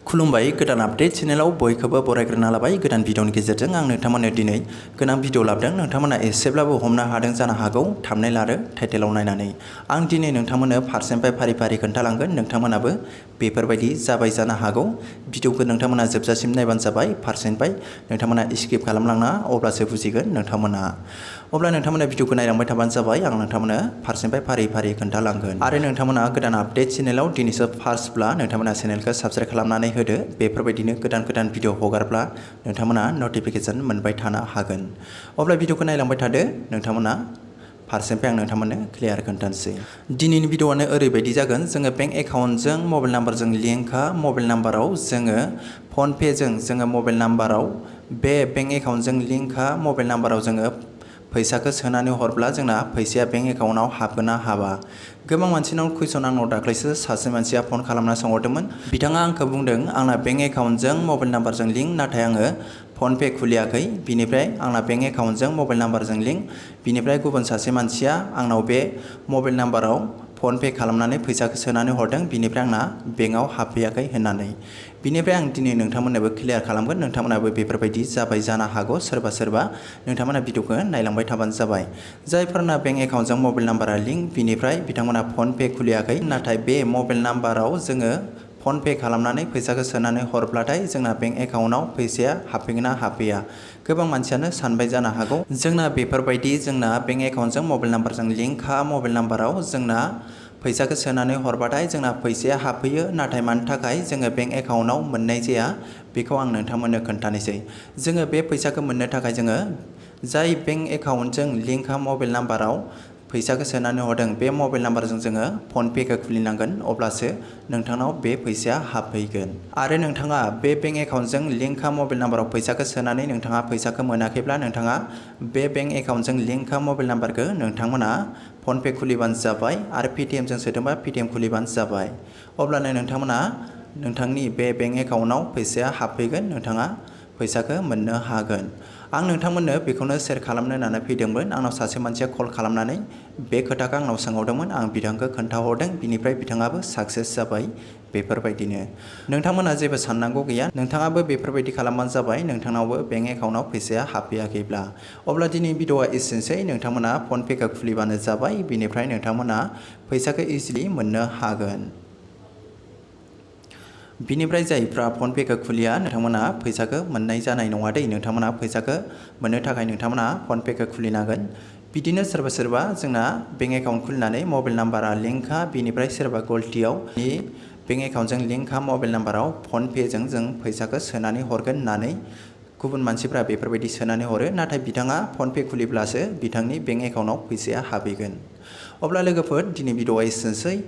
खुलुमबाय गोदान आपडेट चेनेलाव बयखौबो बरायग्रोना लाबाय। गोदान भिडिअनि गेजेरजों आं नोंथांमोननो दिनै गोनां भिडिअ लाबोदों। नोंथांमोना एसेब्लाबो हमनो हादों जानो हागौ थाम्बनेल आरो टाइटेलाव नायनानै। आं दिनै नोंथांमोननो फारसेनिफ्राय फारि फारि खोन्थालांगोन। नोंथांमोनाबो बेफोरबायदि जाबाय जानो हागौ। भिडिअखौ नोंथांमोना जोबजासिम नायबानो जाबाय। फारसेनिफ्राय नोंथांमोना स्किप खालामलांना अब्लासो बुजिगोन नोंथांमोना। अब्ला नोंथांमोना भिडिअखौ नायलांबाय थाबानो जाबाय। आं नोंथांमोननो फारसेनिफ्राय फारि फारि खोन्थालांगोन। आरो नोंथांमोना गोदान आपडेट चेनेलाव दिनैसो फार्स्टब्ला नोंथांमोना चेनेलखौ साबस्क्राइब खालामनानै होदो। बेफोरबायदिनो गोदान गोदान भिडिअ हगारब्ला नोंथांमोना नटिफिकेसन मोनबाय थानो हागोन। अब्ला भिडिअखौ नायलांबाय थादो। नोंथांमोना फारसेनिफ्राय आं नोंथांमोननो क्लियार खोन्थानोसै। दिनैनि भिडिअआनो ओरैबायदि जागोन। जोङो बेंक एकाउन्टजों मबाइल नाम्बारजों लिंकखा मबाइल नाम्बाराव जोङो फनपेजों जोङो मबाइल नाम्बाराव बे बेंक एकाउन्टजों लिंकखा मबाइल नाम्बाराव जोङो फैसाखौ सोनानै हरब्ला जोंना फैसाया बेंक एकाउन्टआव हाबगोन ना हाबा। गोबां मानसिनाव कुइसन आंनाव दाख्लैसो सासे मानसिया फन खालामना सोंहरदोंमोन। बिथाङा आंखौ बुंदों आंना बेंक एकाउन्टजों मबाइल नाम्बारजों लिंक नाथाय आङो फनपे खुलियाखै। बिनिफ्राय आंना बेंक एकाउन्टजों मबाइल नाम्बारजों लिंक। बिनिफ्राय गुबुन सासे मानसिया आंनाव बे मबाइल नाम्बाराव फनपे खालामनानै फैसाखौ सोनानै हरदों। बिनिफ्राय आंना बेंकआव हाबफैयाखै होननानै। बिनिफ्राय आं दिनै नोंथांमोननोबो क्लियार खालामगोन। नोंथांमोनाबो बेफोरबायदि जाबाय जानो हागौ सोरबा सोरबा। नोंथांमोना भिडिअखौ नायलांबाय थाबानो जाबाय। जायफोरना बेंक एकाउन्टजों मबाइल नाम्बारा लिंक बिनिफ्राय बिथांमोना फनपे खुलियाखै। नाथाय बे मबाइल नाम्बाराव जोङो फनपे खालामनानै फैसाखौ सोनानै हरब्लाथाय जोंना बेंक एकाउन्टआव फैसाया हाबफैगोन ना हाबफैया। गोबां मानसियानो सानबाय जानो हागौ जोंना बेफोरबायदि जोंना बेंक एकाउन्टजों मबाइल नाम्बारजों लिंकखा मबाइल नाम्बाराव जोंना फैसाखौ सोनानै हरबाथाय जोंना फैसाया हाबफैयो। नाथाय मानि थाखाय जोङो बेंक एकाउन्टआव मोननाय जाया बेखौ आं नोंथांमोननो खोन्थानोसै। जोङो बे फैसाखौ मोननो थाखाय जोङो जाय बेंक एकाउन्टजों लिंकखा मबाइल नाम्बाराव फैसाखौ सोनानै हरदों बे मबाइल नाम्बारजों जोङो फनपेखौ खुलिनांगोन। अब्लासो नोंथांनाव बे फैसाया हाबफैगोन। आरो नोंथाङा बे बेंक एकाउन्टजों लिंकखा मबाइल नाम्बाराव फैसाखौ सोनानै नोंथाङा फैसाखौ मोनाखैब्ला नोंथाङा बे बेंक एकाउन्टजों लिंकखा मबाइल नाम्बारखौ नोंथांमोना फनपे खुलिबानो जाबाय। आरो पेटिएमजों सोदोंबा पेटिएम खुलिबानो जाबाय। अब्लानो नोंथांमोना नोंथांनि बे बेंक एकाउन्टआव फैसाया हाबफैगोन। नोंथाङा फैसाखौ मोननो हागोन। आं नोंथांमोननो बेखौनो शेयार खालामनो होननानै फैदोंमोन। आंनाव सासे मानसिया कल खालामनानै बे खोथाखौ आंनाव सोंहरदोंमोन। आं बिथांखौ खोन्थाहरदों। बिनिफ्राय बिथाङाबो साक्सेस जाबाय। बेफोरबायदिनो नोंथांमोना जेबो साननांगौ गैया। नोंथाङाबो बेफोरबायदि खालामबानो जाबाय नोंथांनावबो बेंक एकाउन्टआव फैसाया हाबफैयाखैब्ला। अब्ला दिनै भिडिअआ एसेनोसै। नोंथांमोना फनपेखौ खुलिबानो जाबाय। बिनिफ्राय नोंथांमोना फैसाखौ इजिलि मोननो हागोन। बिनिफ्राय जायफ्रा फनपेखौ खुलिया नोंथांमोना फैसाखौ मोननाय जानाय नङा दै। नोंथांमोना फैसाखौ मोननो थाखाय नोंथांमोना फनपेखौ खुलिनांगोन। बिदिनो सोरबा सोरबा जोंना बेंक एकाउन्ट खुलिनानै मबाइल नाम्बारा लिंकखा बिनिफ्राय सोरबा गलटियाव बेंक एकाउन्टजों लिंकखा मबाइल नाम्बाराव फनपेजों जों फैसाखौ सोनानै हरगोन होननानै गुबुन मानसिफ्रा बेफोरबायदि सोनानै हरो। नाथाय बिथाङा फनपे खुलिब्लासो बिथांनि बेंक एकाउन्टआव फैसाया हाबहैगोन। अब्ला लोगोफोर दिनै भिडिअआ एसेनोसै।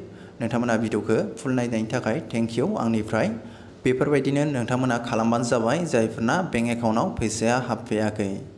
नोंथांमोना भिडिअखौ फुल नायनायनि थाखाय थेंक इउ आंनिफ्राय। बेफोरबायदिनो नोंथांमोना खालामबानो जाबाय जायफोरना बेंक एकाउन्टआव फैसाया हाबफैयाखै।